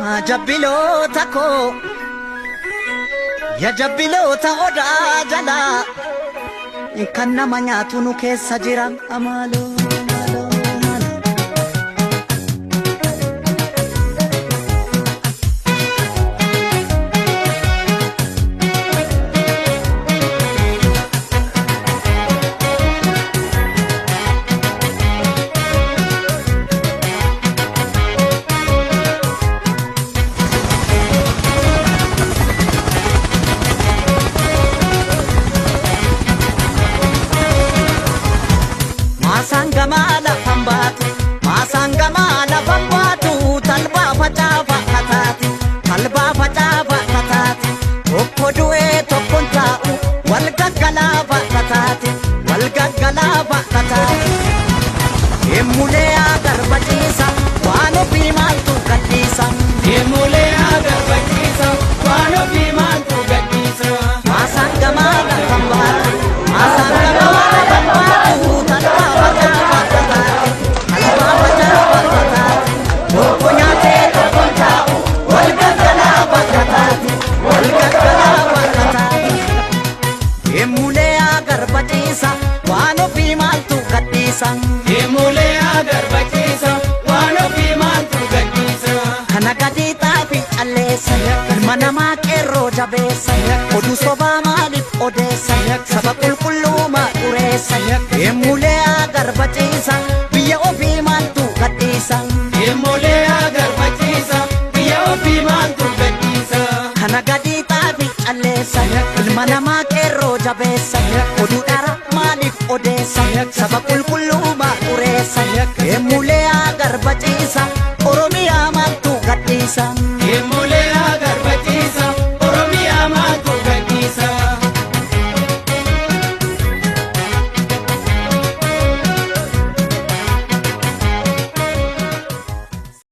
Yaa jabbiloota koo, yaa jabbiloota odaa jalaa, kan nama nyaatu nu keessa jira maaloo maaloo maaloo. Maasaan gamaa lafan baatu, maasaan gamaa lafan baatu, talbaa facaafa kataati, talbaa facaafa kataati. Tokko du'ee tokkoon taa'u, wal gaggalaafa kataati, wal gaggalaafa kataati. Eemulee agarbachiisa, waan ofii maaltu gadhiisa. Eemulee agarbachiisa, waan ofii maaltu gadhiisa. Maasaan gamaa lafan baatu, maasaan gamaa lafan baatu, talbaa facaafa kataati, talbaa facaafa kataati. Tokko nyaatee tokkoon taa'u, wal gaggalaafa kataati, wal gaggalaafa kataati. Eemulee agarbachiisa, waan ofii maaltu gadhiisa. Eemulee agarbachiisa, waan ofii maaltu gadhiisa. Kana gadi xaafi calleessa, ilma namaa qeerroo jabeessa, oduu sobaa maaliif odeessa, saba qulqulluumaa xureessa. Eemulee agarbachiisa, biyya ofii maaltu gadhiisa. Eemulee agarbachiisa, biyya ofii maaltu gadhiisa. Kana gadi xaafi calleessa, ilma namaa qeerroo jabeessa, oduu dhara maaliif odeessa, saba qulqulluumaa xureessa. Eemulee agarbachiisa, Oromiyaa maaltu gadhiisa. Eemulee.